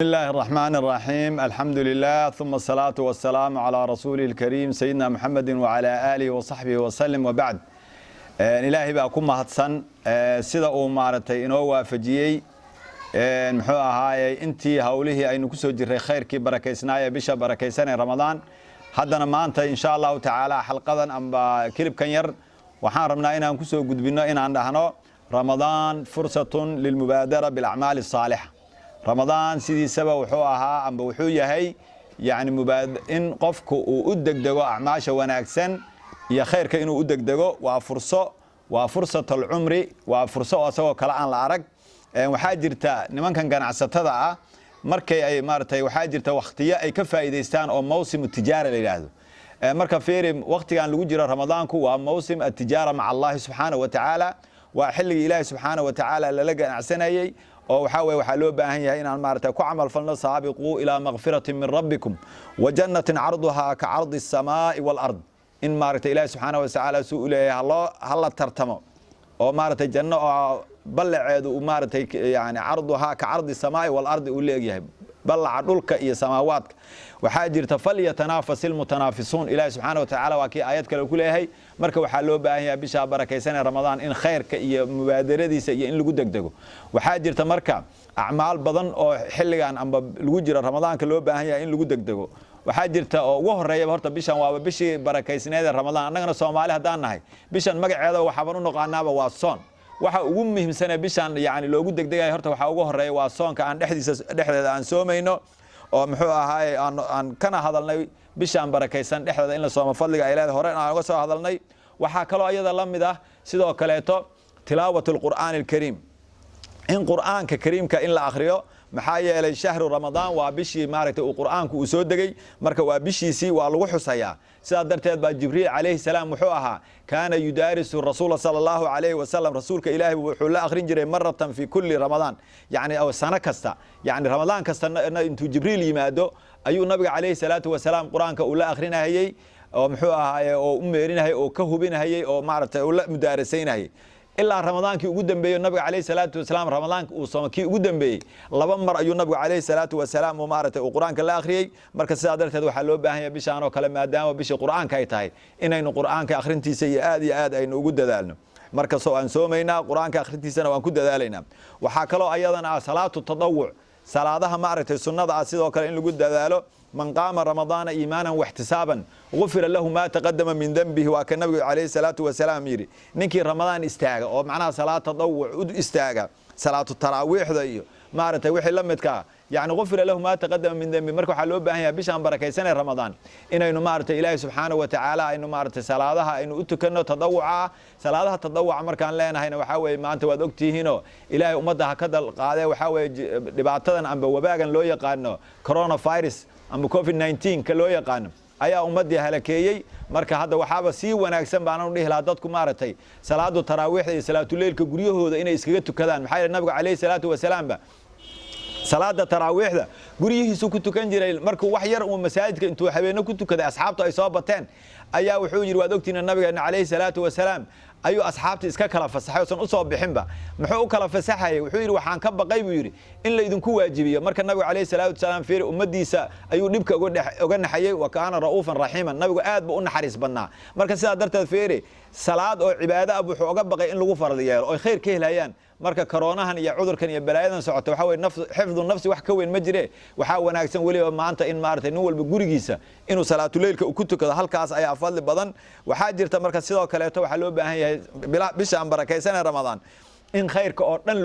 الله الرحمن الرحيم، الحمد لله، ثم الصلاة والسلام على رسوله الكريم سيدنا محمد وعلى آله وصحبه وسلم، وبعد. Ilaahay baa ku mahadsan sida uu maaragtay inoo waafajiyey, muxuu ahaayey, intii howlihii aynu kusoo jirray khayrkii barakaysnaayee bisha barakaysan ee Ramadaan. Haddana maanta, insha Allahu tacaala, xalqadan amba kilibkan yar waxaan rabnaa inaan kusoo gudbinno inaan dhahno: رمضان فرصة للمبادرة بالأعمال الصالحة. Ramadaan sidiisaba wuxuu ahaa amba wuxuu yahay yani in qofku uu u degdego acmaasha wanaagsan iyo khayrka inuu u degdego. Waa furso, waa فرصة العمر, waa furso oo isagoo kale aan la arag. Waxaa jirta nimankan ganacsatada ah markay ay maaragtay, waxaa jirta wakhtiyo ay ka faa'iidaystaan oo موسم التجارة la yidhaahdo. Marka fiiri, wakhtigan lagu jiro Ramadaanku waa موسم التجارة مع الله سبحانه وتعالى. Waa xilligii Ilaahi subxaana wa tacaala lala ganacsanayey, oo waxaa weye waxaa loo baahan yahay inaan maaragtay ku camal falno: سابقوا إلى مغفرة من ربكم وجنة عرضها كعرض السماء والأرض. In maaragtay Ilaahi subxaana wa tacaala suu u leeyahay haloo hala tartamo oo maaragtay janno oo ballaceedu uu maaragtay yani عرضها كعرض السماء والأرض uu leegyahay, ballaca dhulka iyo samaawaadka. Waxaa jirta فليتنافس المتنافسون. Ilaahi subxaana wa tacaala waa kii aayad kale ku leeyahay. Marka waxaa loo baahan yahay bishaa barakaysan ee Ramadaan in khayrka iyo mubaadaradiisa iyo in lagu degdego. Waxaa jirta marka acmaal badan oo xilligan amba lagu jiro Ramadaanka loo baahan yahay in lagu degdego. Waxaa jirta oo ugu horeeyaba horta bishan waaba bishii barakaysneed ee Ramadaan. Annagana Soomaali haddaan nahay, bishan magaceeda waxaaban u naqaanaaba waa soon. Waxa ugu muhiimsanee bishan yani loogu degdegayo horta waxaa ugu horeeya waa soonka aan dhexdiisa dhexdeeda aan soomayno, oo muxuu ahaaye aan kana hadalnay bishaan barakaysan dhexdeeda in la soomo fadliga ay leedahay, hore aan uga soo hadalnay. Waxaa kaloo iyada la mid ah sidoo kaleeto تلاوة القرآن الكريم, in Qur'aanka Kariimka in la akhriyo. Maxaa yeelay شهر رمضان waa bishii maaragtay uu Qur'aanku uu soo degay. Marka waa bishiisii, waa lagu xusayaa. Sidaa darteed baa Jibriil calayhi salaam wuxuu ahaa كان يدارس الرسول صلى الله عليه وسلم. Rasuulka Ilaahay wuxuu la akhrin jiray مرة في كل رمضان, yani sano kasta, yani Ramadaan kasta intuu Jibriil yimaado ayuu nabiga calayhi salaatu wasalaam Qur-aanka uu la akhrinahayey, oo muxuu ahaaye oo u meerinahayay oo ka hubinahayey oo maaragtay uu la mudaarasaynahayay, ilaa Ramadaankii ugu dambeeyey nabiga calayhi salaatu wasalaam Ramadaanka uu sooma kii ugu dambeeyey laba mar ayuu nabigu calayhi salaatu wasalaam uu maaragtay uu Qur-aanka la akhriyey. Marka sidaa darteed waxaa loo baahan yahay bishaan oo kale, maadaama bishii Qur-aanka ay tahay, inaynu Qur-aanka akhrintiisa iyo aad iyo aad aynu ugu dadaalno. Markastoo aan soomaynaa, Qur-aanka akhrintiisana waan ku dadaalaynaa. Waxaa kaloo ayadana ah صلاة التطوع, salaadaha maaragtay sunnada ah sidoo kale in lagu dadaalo. من قام رمضان إيمانا واحتسابا غفر له ما تقدم من ذنبه. Waa ka nabigu calayhi salaatu wasalaam yidhi: ninkii Ramadaan istaaga oo macnaha salaad tadawuc u istaaga, salaatu taraawiixda iyo maaragtay wixii la midkaa, yani غفر له ما تقدم من ذنبه. Marka waxaa loo baahan yahay bishaan barakaysanee Ramadaan inaynu maaragtay Ilaahi subxaanahu wa tacaala aynu maaragtay salaadaha aynu u tukanno tadawuca ah. Salaadaha tadawuca markaan leenahayna waxaa weeye maanta waad ogtihiinoo Ilaahay ummadda ha ka dalqaadee, waxaa weeye dhibaatadan amba wabaagan loo yaqaano coronavirus amba COVID-19 ka loo yaqaano ayaa ummaddii halakeeyey. Marka hadda waxaaba sii wanaagsan baanan dhihi lahaa dadku maaragtay salaadu taraawiixda iyo salaatuleylka guryahooda inay iskaga tukadaan. Maxaa yeele nabigu calayhi salaatu wasalaamba salaada taraawiixda guryihiisu ku tukan jiray. Markuu wax yar uu masaajidka intuu habeeno ku tukaday asxaabtu ay soo bateen ayaa wuxuu yidhi, waad ogtiina, nabigeena calayhi salaatu wasalaam ayuu asxaabta iska kala fasaxay osan usoo bixinba. Muxuu u kala fasaxayay? Wuxuu yidhi: "Waxaan ka baqay," buu yidhi, "in laydinku waajibiyo." Marka nabigu calayhi salaatu wasalaam, fiiri, ummaddiisa ayuu dhibka uga naxayey. وكان رؤوفا رحيما. Nabigu aad buu u naxariis badnaa. Marka sidaa darteed fiiri, salaad oo cibaado ah wuxuu uga baqay in lagu farad yeelo oy khayr ka helayaan. Marka koroonahan iyo cudurkan iyo balaayadan socota, waxaa weye حفظ النفس wax ka weyn ma jire. Waxaa wanaagsan weliba maanta in maaragtay nin walba gurigiisa inuu salaatuleylka uu ku tukado, halkaas ayaa fadli badan. Waxaa jirta marka sidoo kaleeto waxaa loo baahan yahay bishaan barakaysanee Ramadaan in khayrka oo dhan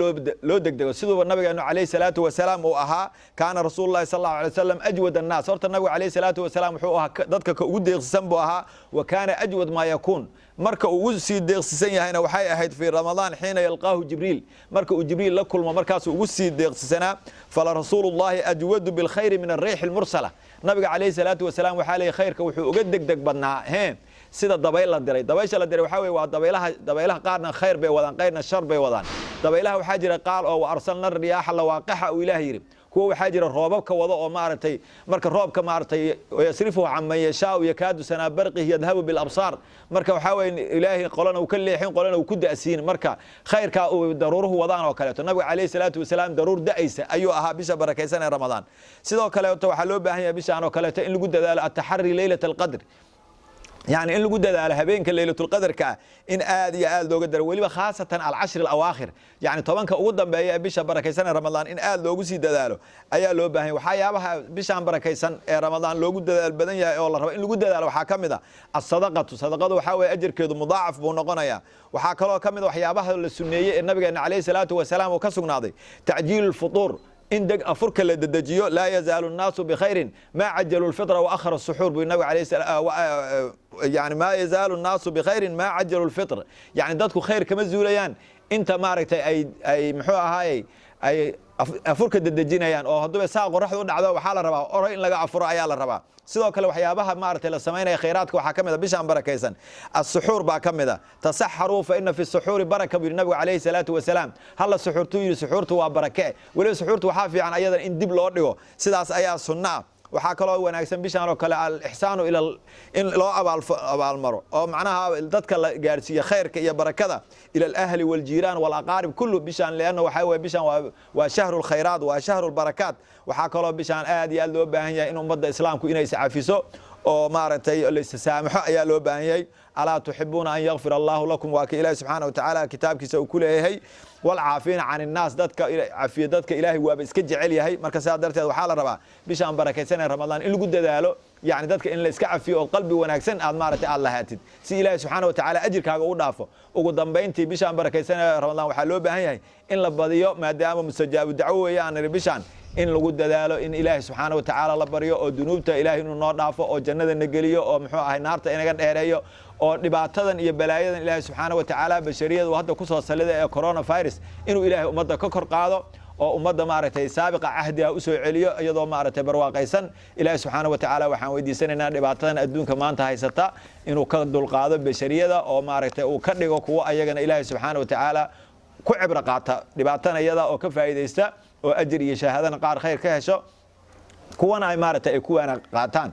loo degdego, siduuba nabigeenu calayhi salaatu wasalaam uu ahaa. كان رسول الله صلى الله عليه وسلم أجود الناس. Horta nabigu calayhi salaatu wasalaam wuxuu ahaa dadka ka ugu deeqsisan buu ahaa. وكان أجود ما يكون, marka uu ugu sii deeqsisan yahayna waxay ahayd في رمضان حين يلقاه جبريل, marka uu Jibriil la kulmo, markaasuu ugu sii deeqsisanaa. فلرسول الله أجود بالخير من الريح المرسلة. Nabiga calayhi salaatu wasalaam waxaa leeyahy khayrka wuxuu uga degdeg badnaa he sida dabayl la diray. Dabaysha la diray waxaa weye waa dabaylaha. Dabaylaha qaarna khayr bay wadaan, qayrna shar bay wadaan. Dabaylaha waxaa jira qaal oo وأرسلنا الرياح لواقح uu Ilaah yidhi. Kuwa waxaa jira roobabka wada oo maaragtay marka roobka maaragtay yasrifuhu can man yashaau yakaadu sanaa barqihi yadhabu bilabsaar. Marka waxaa weye Ilaahay qolana uu ka leexin, qolana uu ku da'siin. Marka khayrkaa uu daruuruhu wadaan oo kaleeto, Nabiga calayhi salaatu wasalaam daruur da'aysa ayuu ahaa bisha barakaysan ee Ramadaan. Sidoo kaleeto waxaa loo baahan yahay bishaan oo kaleeto in lagu dadaalo ataxari leylat alqadr, yani in lagu dadaalo habeenka leylatulqadarka ah, in aad iyo aad looga daro, weliba khaasatan alcashri alawaakhir, yani 10-ka ugu dambeeya ee bisha barakaysan ee Ramadaan in aad loogu sii dadaalo ayaa loo baahan yahay. Waxyaabaha bishaan barakaysan ee Ramadaan loogu dadaal badan yahay oo la rabo in lagu dadaalo waxaa ka mid a asadaqatu. Sadaqadu waxaa weeye ajarkeedu mudaacaf buu noqonayaa. Waxaa kaloo ka mid a waxyaabaha la sunneeyey ee Nabigeena calayhi salaatu wasalaam uu ka sugnaaday tacjiilu lfutuur, in deg afurka la dedejiyo. Laa yazaalu nnaasu bikhayrin maa cajalu lfitra wa akhara suxuur, buu Nabiga alayhi yani maa yazaalu nnaasu bikhayrin maa cajalu lfitr, yani dadku khayr kama zuulayaan inta maaragtay ay muxuu ahaayey ay afurka dedejinayaan. Oo hadduba saa qoraxda u dhacdo, waxaa la rabaa oro in laga afuro ayaa la rabaa. Sidoo kale waxyaabaha maaragtay la samaynaya khayraadka waxaa ka mid a bishaan barakaysan asuxuur baa ka mid a. Tasaxaruu fa ina fi suxuuri baraka, buu yidhi Nabigu calayhi salaatu wasalaam. Hala suxuurtuu yidhi, suxuurtu waa barake. Weliba suxuurtu waxaa fiican ayadan in dib loo dhigo, sidaas ayaa sunno ah. Waxaa kaloo wanaagsan bishaan oo kale alixsaanu ila in loo abaalmaro oo macnaha dadka la gaarsiiyo khayrka iyo barakada, ila alahli waljiiraan walaqaarib kullu bishaan, lianna waxaa weye bishaan waa shahru lkhayraat, waa shahru lbarakaat. Waxaa kaloo bishaan aad iyo aad loo baahan yahay in ummadda Islaamku inay iscafiso oo maaragtay la issaamaxo ayaa loo baahan yahay. Alaa tuxibuuna an yakfir Allahu lakum? Waa ka Ilaahi subxaana watacaala kitaabkiisa uu ku leeyahay: walcaafiina can innaas. Dadka cafiya dadka Ilaahay waaba iska jecel yahay. Marka sidaa darteed waxaa la rabaa bishaan barakaysanee Ramadaan in lagu dadaalo, yani dadka in la iska cafiyo oo qalbi wanaagsan aad maaragtay aad lahaatid, si Ilaahay subxaana watacaala ajirkaaga u dhaafo. Ugu dambayntii, bishaan barakaysanee Ramadaan waxaa loo baahan yahay in la badiyo, maadaama mustajaabu dacwo weeye aan niri bishaan, in lagu dadaalo in Ilaahay subxaana watacaala la baryo oo dunuubta Ilaahay inuu noo dhaafo oo jannada na geliyo oo muxuu ahay naarta inaga dheereeyo, oo dhibaatadan iyo balaayadan Ilaahay subxaana watacaala bashariyada uu hadda kusoo salida ee coronavirus inuu Ilaahay ummadda ka kor qaado oo ummadda maaragtay saabiqa cahdiga usoo celiyo iyadoo maaragtay barwaaqaysan. Ilaahay subxaana watacaala waxaan weydiisanaynaa dhibaatadan adduunka maanta haysata inuu ka dulqaado bashariyada oo maaragtay uu ka dhigo kuwo ayagana Ilaahay subxaana watacaala ku cibro qaata dhibaatana iyada oo ka faa'iidaysta oo ajir iyo shahaadana qaar khayr ka hesho, kuwana ay maaragtay ay kuwaana qaataan.